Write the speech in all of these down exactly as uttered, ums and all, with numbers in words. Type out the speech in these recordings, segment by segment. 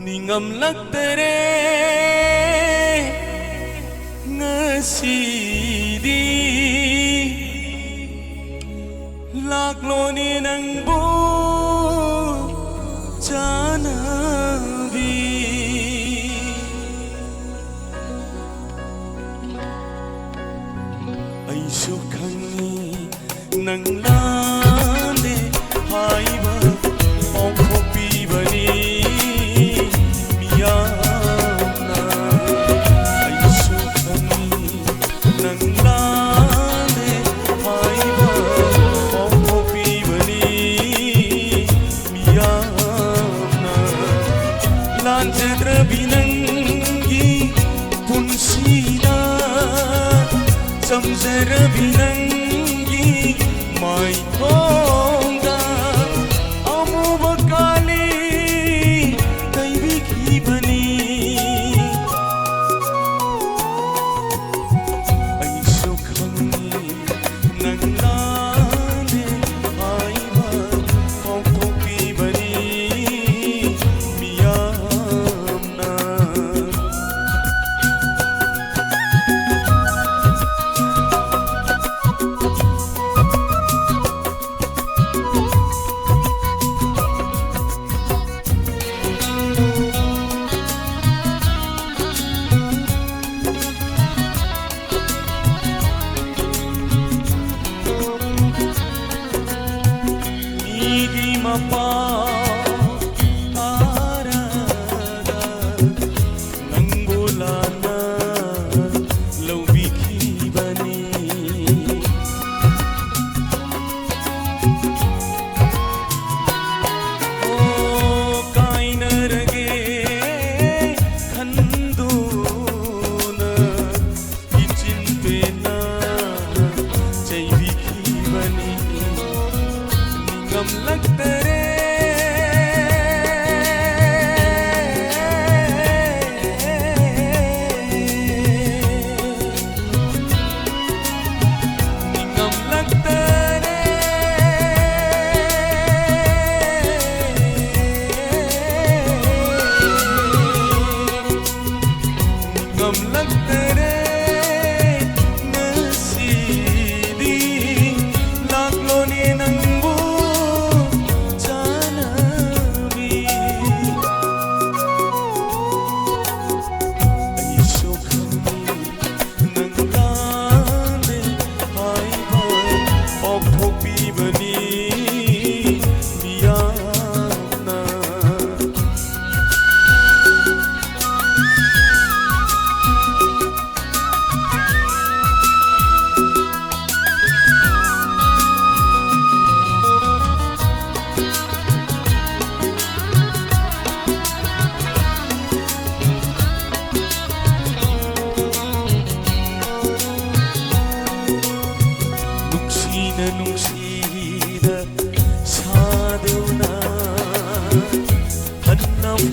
ꯅꯤꯡꯉꯝꯂꯛꯇꯔꯦ ꯉꯁꯤꯗꯤ꯫ ꯂꯥꯛꯂꯣꯅꯦ ꯅꯪꯕꯨ ꯆꯥꯅꯕꯤ꯫ ꯑꯩꯁꯨ ꯈꯪꯏ ꯅꯪ ꯂꯥꯜꯂꯦ ꯍꯥꯏꯕ ꯄꯥꯎꯊꯣꯛꯄꯤꯕꯅꯤ ꯃꯤꯌꯥꯝꯅ꯫ ꯑꯩꯁꯨ ꯈꯪꯏ ꯅꯪ ꯂꯥꯜꯂꯦ ꯍꯥꯏꯕ ꯄꯥꯎꯊꯣꯛꯄꯤꯕꯅꯤ ꯃꯤꯌꯥꯝꯅ꯫ ꯂꯥꯟꯖꯗ꯭ꯔꯕꯤ ꯅꯪꯒꯤ ꯄꯨꯟꯁꯤꯗ ꯆꯝꯖꯔꯕꯤ ꯅꯪꯒꯤ ꯃꯥꯏꯊꯣꯡꯗ ꯑꯃꯨꯕ ꯀꯥꯂꯤ ꯇꯩꯕꯤꯈꯤꯕꯅꯤ꯫ ꯑꯩꯁꯨ ꯈꯪꯏ ꯅꯪ ꯂꯥꯜꯂꯦ ꯍꯥꯏꯕ ꯐꯣꯡꯗꯣꯛꯄꯤꯕꯅꯤ ꯃꯤꯌꯥꯝꯅ꯫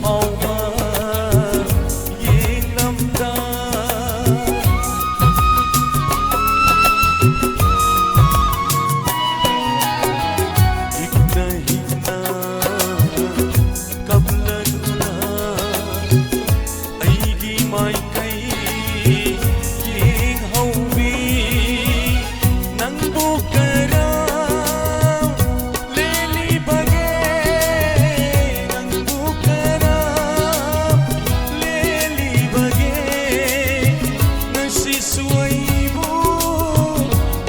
ꯐꯥꯎꯕ ꯌꯦꯡꯂꯝꯗ ꯏꯛꯅ ꯍꯤꯛꯅ ꯀꯞꯂꯗꯨꯅ ꯑꯩꯒꯤ ꯃꯥꯏꯀꯩ ꯌꯦꯡꯍꯧꯕꯤ ꯅꯪꯕꯨ ꯀꯔꯝ ꯂꯦꯜꯂꯤꯕꯒꯦ? ꯅꯪꯕꯨ ꯀꯔꯝ ꯂꯦꯜꯂꯤꯕꯒꯦ? ꯉꯁꯤꯁꯨ ꯑꯩꯕꯨ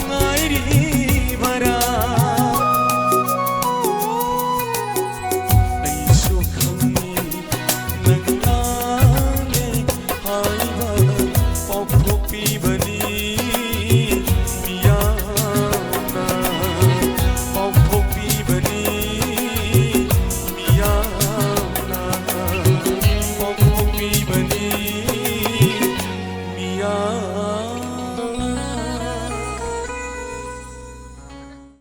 ꯉꯥꯏꯔꯤꯕꯔꯥ? ꯑꯩꯁꯨ ꯈꯪꯏ ꯅꯪ ꯂꯥꯜꯂꯦ ꯍꯥꯏꯕ ꯄꯥꯎꯊꯣꯛꯄꯤꯕ